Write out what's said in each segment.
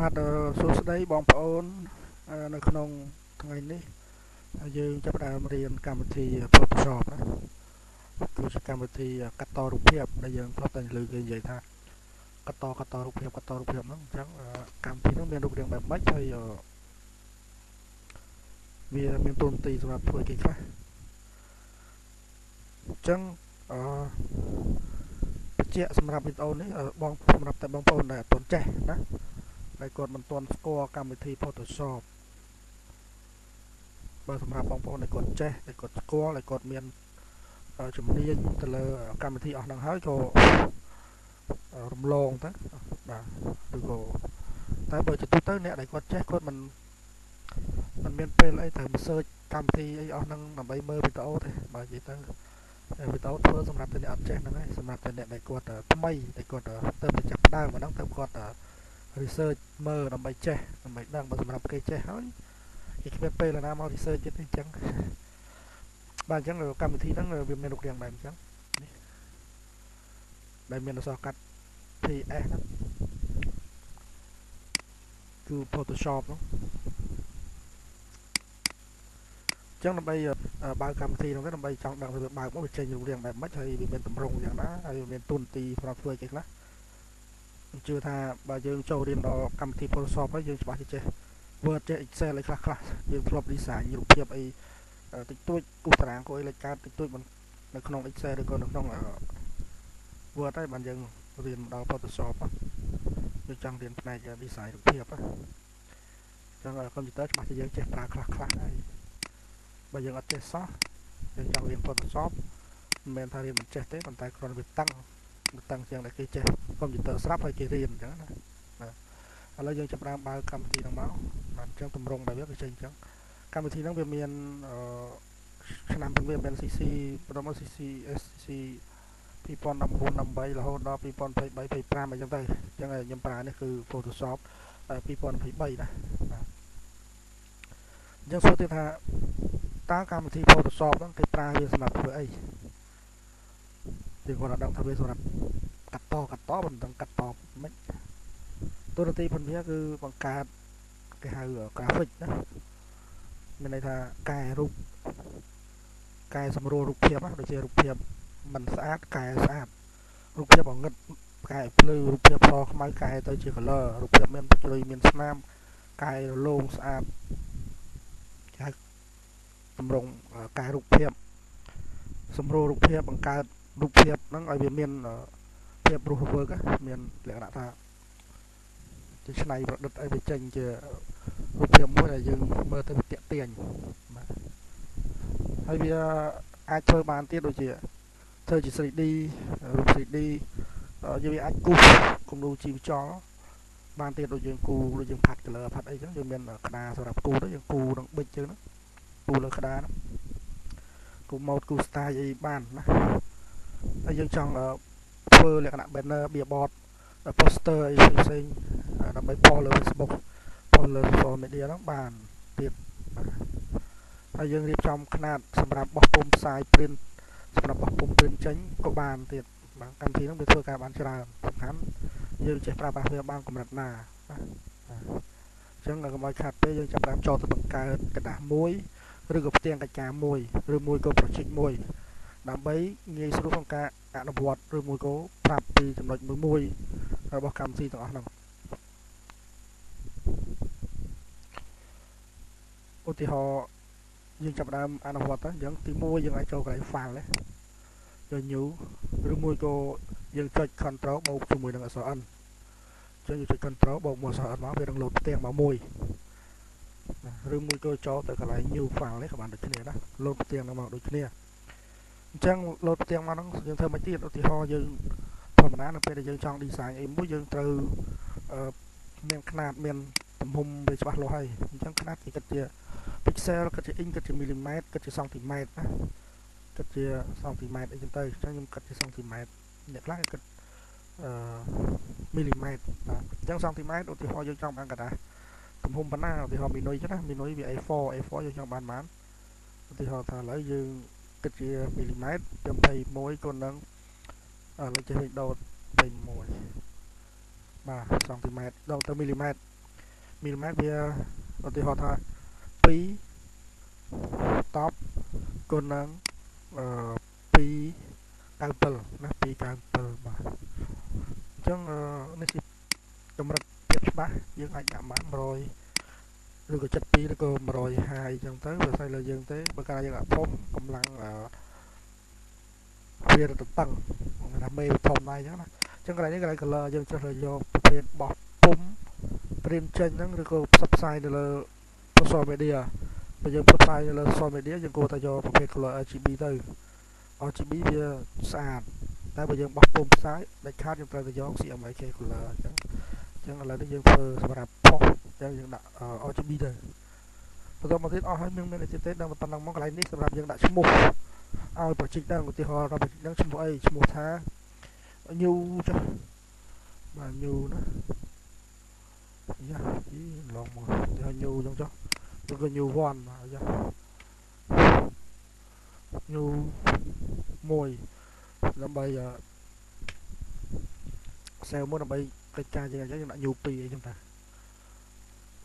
បាទសួស្តីបងប្អូននៅក្នុងថ្ងៃនេះយើងចាប់ផ្ដើមរៀនកម្មវិធី Photoshop ណាគឺជាកម្មវិធីកាត់តរូបភាពដែលយើងធ្លាប់តែឮគេនិយាយថាកាត់តរូបភាពកាត់តរូបភាពហ្នឹងអញ្ចឹងកម្មវិធីហ្នឹងមានរូបរាងបែបម៉េចហើយវាមានតួនាទីសម្រាប់ធ្វើគេខ្លះអញ្ចឹងបញ្ជាក់សម្រាប់វីដេអូនេះបងសម្រាប់តែបងប្អូនដែលអត់ទាន់ចេះណាដែលគាត់មិនទាន់ស្គាល់កម្មវិធី Photoshop បើសម្រាប់បងប្អូនដែលគាត់ចេះដែលគាត់ស្គាល់ដែលគាត់មានជំនាញទៅលើកម្មវិធីអស់ហ្នឹងហើយក៏រំលងទៅបាទឬក៏តែបើជាទូទៅអ្នកដែលគាត់ចេះគាត់មិនមានពេលអីត្រូវមក search កម្មវិធីអីអស់ហ្នឹងដើម្បីមើលវីដេអូទេបើនិយាយទៅវីដេអូធ្វើសម្រាប់តែអ្នកអត់ចេះហ្នឹងឯងសម្រាប់តែអ្នកដែលគាត់ថ្មីដែលគាត់ទៅចាប់ផ្ដើមអាហ្នឹងទៅគាត់ research មើលដើម្បីចេះដើម្បីដឹងបើសម្រាប់គេចេះហើយគេគ្មានពេលណាមក research ទៀតទេអញ្ចឹងបាទអញ្ចឹងកម្មវិធីហ្នឹងវាមានរូបរាងបែបអញ្ចឹងនេះដែលមានអក្សរកាត់ PS ហ្នឹងគឺ Photoshop ហ្នឹងអញ្ចឹងដើម្បីបើកកម្មវិធីហ្នឹងទៅដើម្បីចង់ដឹងថាវាបើកមកវាចេញរូបរាងបែបម៉េចហើយវាមានទម្រង់យ៉ាងណាហើយវាមានតួនាទីសម្រាប់ធ្វើអីគេខ្លះខ្ញុំជឿថាបើយើងចូលរៀនដល់កម្មវិធី Photoshop ហើយយើងច្បាស់ជាចេះ Word ចេះ Excel អីខ្លះខ្លះយើងធ្លាប់ design រូបភាពអីតិចតួចគូសតារាងគូអីលេខកើតតិចតួចនៅក្នុង Excel ឬក៏នៅក្នុង Word ហើយបានយើងរៀនមកដល់ Photoshop យើងចង់រៀនផ្នែក design រូបភាពអញ្ចឹងកុំព្យូទ័រច្បាស់ជាយើងចេះប្រើខ្លះខ្លះហើយបើយើងអត់ចេះសោះយើងចង់រៀន Photoshop មិនមែនថារៀនមិនចេះទេប៉ុន្តែគ្រាន់តែវាតឹងជាងដែលគេចេះកុំព្យូទ័រស្រាប់ហើយគេរៀនអញ្ចឹងណាបាទឥឡូវយើងចាប់ផ្ដើមបើកកម្មវិធីហ្នឹងមកបាទអញ្ចឹងទម្រង់បែបវាគឺចេញអញ្ចឹងកម្មវិធីហ្នឹងវាមានឆ្នាំវាមាន CC ប្រម CC SCC 2019 13រហូតដល់2023 25អញ្ចឹងទៅអញ្ចឹងខ្ញុំប្រើនេះគឺ Photoshop 2023ណាបាទអញ្ចឹងសួរទៀតថាតើកម្មវិធី Photoshop ហ្នឹងគេប្រើវាសម្រាប់ធ្វើអីយើងគាត់ដឹងថាវាសម្រាប់កាត់តមិនដឹងកាត់តមិនតួនាទីផងវាគឺបង្កើតគេហៅ graphic ណាមានន័យថាកែរូបកែសម្រួលរូបភាពដូចជារូបភាពមិនស្អាតកែស្អាតរូបភាពងងឹតកែភ្លឺរូបភាពសខ្មៅកែទៅជា color រូបភាពមានជ្រុយមានស្នាមកែរលោងស្អាតគេហៅទម្រង់កែរូបភាពសម្រួលរូបភាពបង្កើតរូបភាពហ្នឹងឲ្យវាមានភាពរស់រវើកមានលក្ខណៈថាជាច្នៃប្រឌិតឲ្យវាចេញជារូបភាពមួយដែលយើងមើលទៅវាទាក់ទាញបាទហើយវាអាចធ្វើបានទៀតដូចជាធ្វើជា 3D រូប 3D យើងវាអាចគូសគំរូជីវចលបានទៀតដូចយើងគូដូចយើងផាត់ color ផាត់អីចឹងយើងមានក្តារសម្រាប់គូទៅយើងគូនឹងប៊ិចចឹងណាគូលើក្តារគូម៉ូដគូ style អីបានណាហើយយើងចង់ធ្វើលក្ខណៈ banner billboard poster អីផ្សេងៗដើម្បីផុសលើ Facebook ផុសលើ social media ហ្នឹងបានទៀតបាទហើយយើងរៀបចំខ្នាតសម្រាប់បោះពុម្ពផ្សាយ print សម្រាប់បោះពុម្ព print ចេញក៏បានទៀតបាទកម្មវិធីហ្នឹងវាធ្វើការបានច្រើនសំខាន់យើងចេះប្រើប្រាស់វាបានកម្រិតណាណាអញ្ចឹងកុំឲ្យខាតពេលយើងចាប់ផ្ដើមចូលទៅបង្កើតក្រដាសមួយឬក៏ផ្ទាំងកិច្ចការមួយឬមួយក៏ project មួយដើម្បីងាយស្រួលក្នុងការអនុវត្តឬមួយក៏ប្រាប់ពីចំណុចមួយៗរបស់កម្មវិធីទាំងអស់ហ្នឹងឧទាហរណ៍យើងចាប់ផ្ដើមអនុវត្តទៅអញ្ចឹងទី1យើងអាចចូលកន្លែង file នេះចូល new ឬមួយក៏យើងចុច control បូកជាមួយនឹងអក្សរ n អញ្ចឹងយើងចុច control បូកមួយអក្សរ n មកវានឹងលោតផ្ទាំងមកមួយឬមួយក៏ចូលទៅកន្លែង new file នេះក៏បានដូចគ្នាដែរលោតផ្ទាំងហ្នឹងមកដូចគ្នាអញ្ចឹងលោតផ្ទាំងមកហ្នឹងយើងធ្វើមិនទៀតឧទាហរណ៍យើងធម្មតានៅពេលដែលយើងចង់ design អីមួយយើងត្រូវមានខ្នាតមានទំហំវាច្បាស់លាស់ហើយអញ្ចឹងខ្នាតគេគិតជា pixel គិតជា inch គិតជា millimeter គិតជា centimeter ណាគិតជា centimeter អីចឹងទៅអញ្ចឹងខ្ញុំគិតជា centimeter អ្នកខ្លះគេគិត millimeter បាទអញ្ចឹង centimeter ឧទាហរណ៍យើងចង់បានក្រដាសទំហំប៉ុណ្ណាឧទាហរណ៍មីនុយចឹងណាមីនុយវា A4 A4 យើងចង់បានប៉ុន្មានឧទាហរណ៍ថាឥឡូវយើងគិតជា millimeter 21គុណនឹងឥឡូវចេះវិញដោត21បាទសង់ទីម៉ែត្រដល់ទៅមីលីម៉ែត្រ មីលីម៉ែត្រវាឧទាហរណ៍ថា2តបគុណនឹង297ណា297បាទអញ្ចឹងនេះជាកម្រិតភាពច្បាស់យើងអាចដាក់បាន100ឬក៏72ឬក៏150អញ្ចឹងទៅវាស្រ័យលើយើងទេបើកាលយើងដាក់ធំកម្លាំងវារត់តឹងថាមេវាធំដែរអញ្ចឹងណាអញ្ចឹងកន្លែងនេះកន្លែង color យើងជ្រើសរើសយកប្រភេទបោះពុំ print ចេញហ្នឹងឬក៏ផ្សព្វផ្សាយនៅលើ social media បើយើងផ្សព្វផ្សាយនៅលើ social media យើងគួរតែយកប្រភេទ color RGB ទៅ RGB វាស្អាតតែបើយើងបោះពុំផ្សាយដាច់ខាតយើងត្រូវតែយក CMYK color អញ្ចឹងឥឡូវនេះយើងធ្វើសម្រាប់ផុសអញ្ចឹងយើងដាក់ RGB ទៅបន្តមកទៀតអស់ហើយមានអីទៀតទេដល់ប៉ុណ្ណឹងមកកន្លែងនេះសម្រាប់យើងដាក់ឈ្មោះឲ្យ project ហ្នឹងឧទាហរណ៍ដល់ project ហ្នឹងឈ្មោះអីឈ្មោះថា new ចុះបាទ new ណាយ៉ាយីឡងមកយក new អញ្ចឹងចុះឬក៏ new one បាទយ៉ា new មួយដើម្បី save មួយដើម្បីកិច្ចការយើងអញ្ចឹងយើងដាក់ new 2អីចឹងតា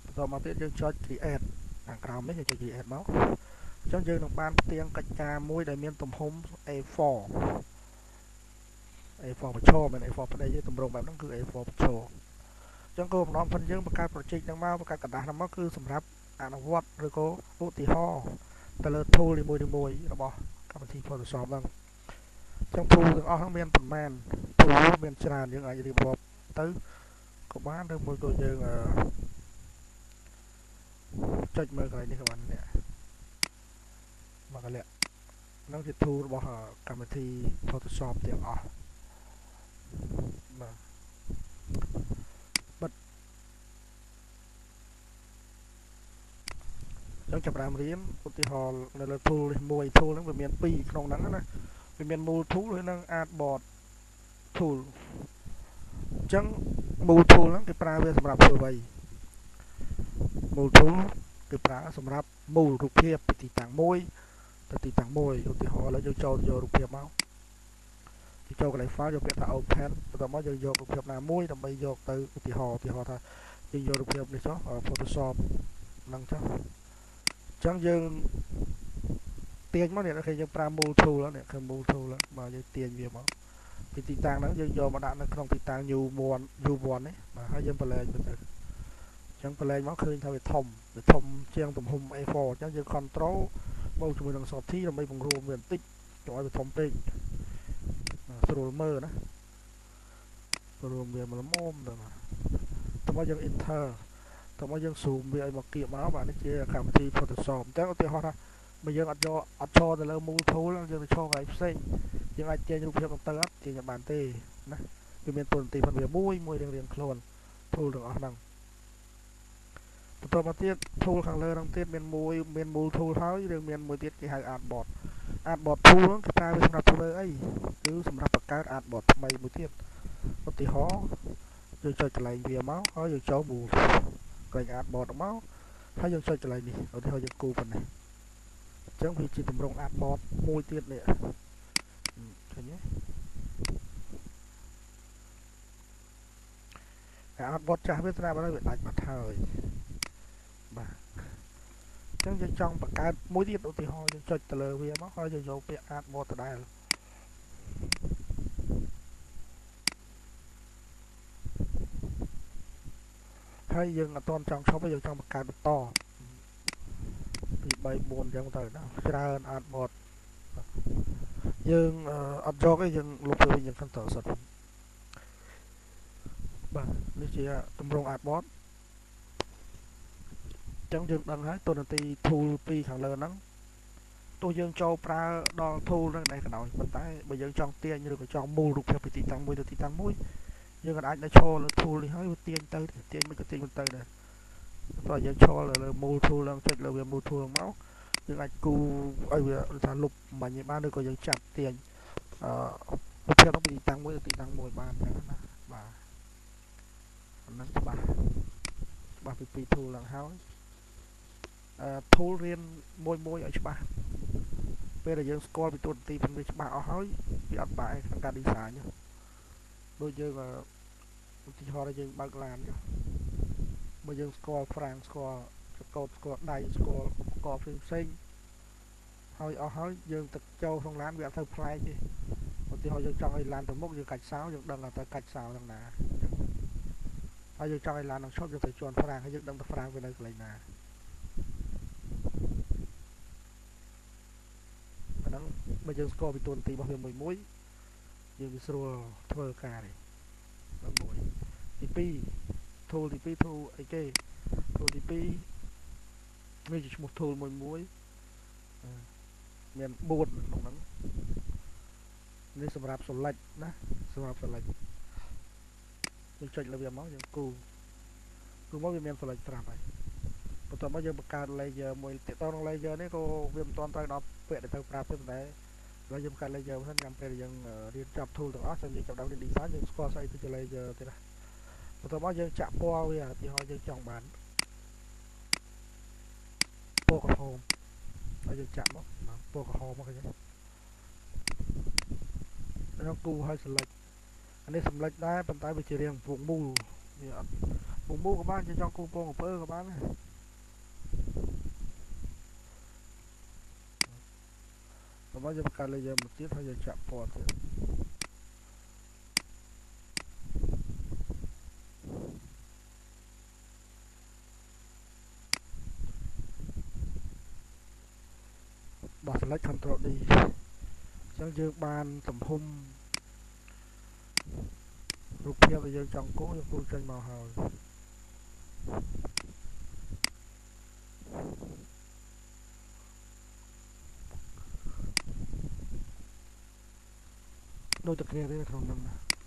បន្តមកទៀតយើងចុច create ខាងក្រោមនេះយើងចុច create មកអញ្ចឹងយើងនឹងបានផ្ទាំងកិច្ចការមួយដែលមានទំហំ A4 A4 ប្រឈមមិន A4 ប្តីទេទម្រង់បែបហ្នឹងគឺ A4 ប្រឈមអញ្ចឹងគោលបំណងផងយើងបង្កើត project ហ្នឹងមកបង្កើតក្រដាសហ្នឹងមកគឺសម្រាប់អនុវត្តឬក៏ឧទាហរណ៍ទៅលើ tool នីមួយៗរបស់កម្មវិធី Photoshop ហ្នឹងអញ្ចឹង tool ទាំងអស់ហ្នឹងមានប្រមាណ tool មានច្រើនយើងអាចរៀបរាប់ទៅក៏បានឬមួយក៏យើងចុចមើលកន្លែងនេះក៏បាននេះមកកលៈហ្នឹងជា tool របស់កម្មវិធី Photoshop ទាំងអស់បាទបិទចឹងចាប់ផ្ដើមរៀនឧទាហរណ៍នៅលើ tool នេះមួយ tool ហ្នឹងវាមាន2ក្នុងហ្នឹងណាវាមាន move tool ហើយនិង artboard tool អញ្ចឹង move tool ហ្នឹងគេប្រើវាសម្រាប់ធ្វើអ្វី move tool គេប្រើសម្រាប់មូលរូបភាពពីទីតាំងមួយទៅទីតាំងមួយឧទាហរណ៍ឥឡូវយើងចូលយករូបភាពមកយើងចូលកន្លែង file យកពាក្យថា open បន្ទាប់មកយើងយករូបភាពណាមួយដើម្បីយកទៅឧទាហរណ៍ថាយើងយករូបភាពនេះចុះ Photoshop ហ្នឹងចុះអញ្ចឹងយើងទាញមកនេះគេយើងប្រើ move tool នេះគឺ move tool បាទយើងទាញវាមកពីទីតាំងហ្នឹងយើងយកមកដាក់នៅក្នុងទីតាំង new 1 new 1នេះបាទហើយយើងប្រឡែងទៅអញ្ចឹងប្រឡែងមកឃើញថាវាធំជាងទំហំ A4 អញ្ចឹងយើង control មកជាមួយនឹង Shift T ដើម្បីបង្រួមវាបន្តិចកុំឲ្យវាធំពេកស្រួលមើលណារួមវាមកល្មមទៅបាទតោះមកយើង enter តោះមកយើង zoom វាឲ្យមកគៀបមកបាទនេះជាកម្មវិធី Photoshop អញ្ចឹងឧទាហរណ៍ថាបើយើងអត់យកអត់ឈរទៅលើ move tool យើងទៅឈរកន្លែងផ្សេងយើងអាចទាញរូបភាពទៅអត់ទាញបានទេណាវាមានតួនាទីផងវាមួយមួយរៀងៗខ្លួន tool ទាំងអស់ហ្នឹងបន្តមកទៀត tool ខាងលើហ្នឹងទៀតមានមួយមាន move tool ហើយឬមានមួយទៀតគេហៅ artboard artboard tool ហ្នឹងគេប្រើវាសម្រាប់ធ្វើអីគឺសម្រាប់បង្កើត artboard ថ្មីមួយទៀតឧទាហរណ៍យើងចុចកន្លែងវាមកហើយយើងចូល move កន្លែង artboard មកហើយយើងចុចកន្លែងនេះឧទាហរណ៍យើងគូប៉ុណ្ណេះអញ្ចឹងវាជាទម្រង់ artboard មួយទៀតនេះឃើញទេតែ artboard ចាស់វាស្រាប់ហើយវាដាច់បាត់ហើយបាទអញ្ចឹងយើងចង់បង្កើតមួយទៀតឧទាហរណ៍យើងចុចទៅលើវាមកហើយយើងយកពាក្យ artboard ដដែលហើយយើងអត់ទាន់ចង់ឈប់ទេយើងចង់បង្កើតបន្ត2 3 4អញ្ចឹងទៅណាច្រើន artboard យើងអត់យកទេយើងលុបទៅវិញយើង Ctrl Z បាទនេះជាទម្រង់ artboard អញ្ចឹងយើងដឹងហើយតួនាទី tool 2ខាងលើហ្នឹងទោះយើងចូលប្រើដល់ tool ហ្នឹងដែរក៏ដោយប៉ុន្តែបើយើងចង់ទាញឬក៏ចង់មូលរូបភាពពីទីតាំងមួយទៅទីតាំងមួយយើងក៏អាចនៅឈរលើ tool នេះហើយវាទាញទៅទាញមិនក៏ទាញមិនទៅដែរព្រោះយើងឈរលើ move tool ហ្នឹងចុចលើវា move tool មកយើងអាចគូឲ្យវាថាលុបបាញ់បានឬក៏យើងចាប់ទាញរូបភាពហ្នឹងពីទីតាំងមួយទៅទីតាំងមួយបានអញ្ចឹងណាបាទអាហ្នឹងច្បាស់ពីពី tool ហ្នឹងហើយ tool រៀនមួយមួយឲ្យច្បាស់ពេលដែលយើងស្គាល់ពីតួនាទីផងវាច្បាស់អស់ហើយវាអត់បាក់ឯក្នុងការ design ដូចយើងឧទាហរណ៍យើងបើកឡានចុះ បើយើងស្គាល់ហ្វ្រាំងស្គាល់ចកោតស្គាល់ដៃស្គាល់ឧបករណ៍ផ្សេងផ្សេងហើយអស់ហើយយើងទៅចូលក្នុងឡានវាអត់ទៅប្លែកទេឧទាហរណ៍យើងចង់ឲ្យឡានទៅមុខយើងកាច់សោយើងដឹងថាទៅកាច់សោទាំងណាហើយយើងចង់ឲ្យឡាននឹងឈប់យើងទៅជន់ហ្វ្រាំងហើយយើងដឹងទៅហ្វ្រាំងវានៅកន្លែងណាអាហ្នឹងបើយើងស្គាល់ពីតួនាទីរបស់វាមួយមួយយើងវាស្រួលធ្វើការទេមួយទី2 tool ទី2 tool អីគេ tool ទី2នេះជាឈ្មោះ tool មួយមួយមាន4ក្នុងហ្នឹងនេះសម្រាប់ select ណាសម្រាប់ select យើងចុចលើវាមកយើងគូគូមកវាមាន select ស្រាប់ហើយបន្ទាប់មកយើងបង្កើត layer មួយទាក់ទងនឹង layer នេះក៏វាមិនទាន់ត្រូវដល់ពាក្យដែលត្រូវប្រាប់ទេប៉ុន្តែឥឡូវយើងបង្កើត layer ហ្នឹងចាំពេលយើងរៀនចប់ tool ទាំងអស់ចាំយើងចាប់ដើមរៀន design យើងស្គាល់ស្អីទៅជា layer ទៀតណាបន្ទាប់មកយើងចាក់ពណ៌វាឧទាហរណ៍យើងចង់បានពណ៌ក្រហមហើយយើងចាក់មកពណ៌ក្រហមមកឃើញទេដល់គូឲ្យ select អានេះសម្លេចដែរប៉ុន្តែវាជារាងពងមូលវាអត់ពងមូលក៏បានយើងចង់គូពងអំពើក៏បានដែរបើយើងបង្កើត layer មួយទៀតហើយយើងចាក់ពណ៌ទៀតដោះ select Ctrl D អញ្ចឹងយើងបានទំហំរូបភាពដែលយើងចង់គូយើងគូចេញមកហើយដូចតែគ្នាទេក្នុងហ្នឹង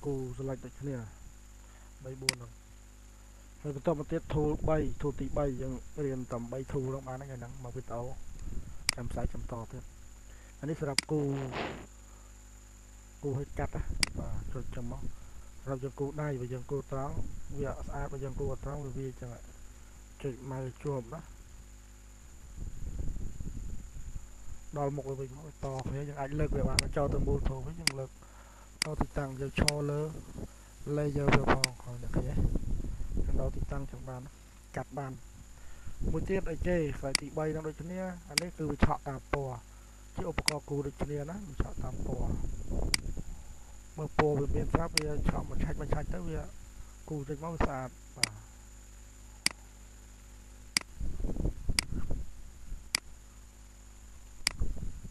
គូ select ដូចគ្នា3 4ហ្នឹងហើយបន្តមកទៀត tool 3 tool ទី3យើងរៀនតែ3 tool ហ្នឹងបានហើយហ្នឹងមកវីដេអូចាំផ្សាយចាំតទៀតអានេះសម្រាប់គូគូឲ្យកាត់ណាបាទចុចចាំមកសម្រាប់យើងគូដៃបើយើងគូត្រង់វាអត់ស្អាតបើយើងគូអត់ត្រង់វាចឹងចុចមកជាប់ណាដល់មុខវាវិញមកតគ្នាយើងអាចលើកវាបានចូលទៅមូលធំវិញយើងលើកដល់ទីតាំងយើងឈរលើ layer វាផងហើយអ្នកឃើញទេយើងដល់ទីតាំងចឹងបានកាត់បានមួយទៀតអីគេខ្សែទី3ហ្នឹងដូចគ្នាអានេះគឺវាឆក់តាមពណ៌ជាឧបករណ៍គូដូចគ្នាណាវាឆក់តាមពណ៌មើលពណ៌វាមានស្រាប់វាឆក់មួយឆាច់មួយឆាច់ទៅវាគូចេញមកវាស្អាតបាទ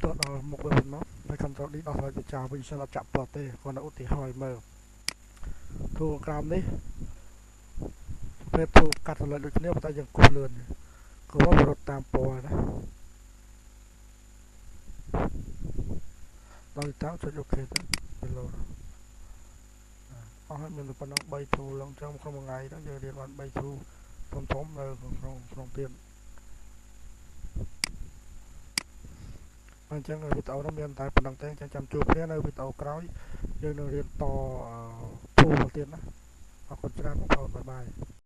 តដល់មុខវាវិញមកហើយ Ctrl D ដោះឲ្យវាចោលវិញសិនអត់ចាក់ពណ៌ទេគ្រាន់តែឧទាហរណ៍ឲ្យមើលទូក្រោមនេះប្រភេទទូកាត់សន្លឹកដូចគ្នាប៉ុន្តែយើងគូសលឿនគូមករត់តាមពណ៌ណាដល់តាមចុចអូខេទៅវាលោតអស់ហើយមានតែប៉ុណ្ណឹង3 tool ឡើងចឹងក្នុងមួយថ្ងៃហ្នឹងយើងរៀនបាន3 tool ធំធំនៅក្នុងក្នុងទៀតអញ្ចឹងវីដេអូនោះមានតែប៉ុណ្្នឹងទេចាំជួបគ្នានៅវីដេអូក្រោយយើងនឹងរៀនត tool ទៀតណាអរគុណច្រើនបងប្អូនបាយបាយ។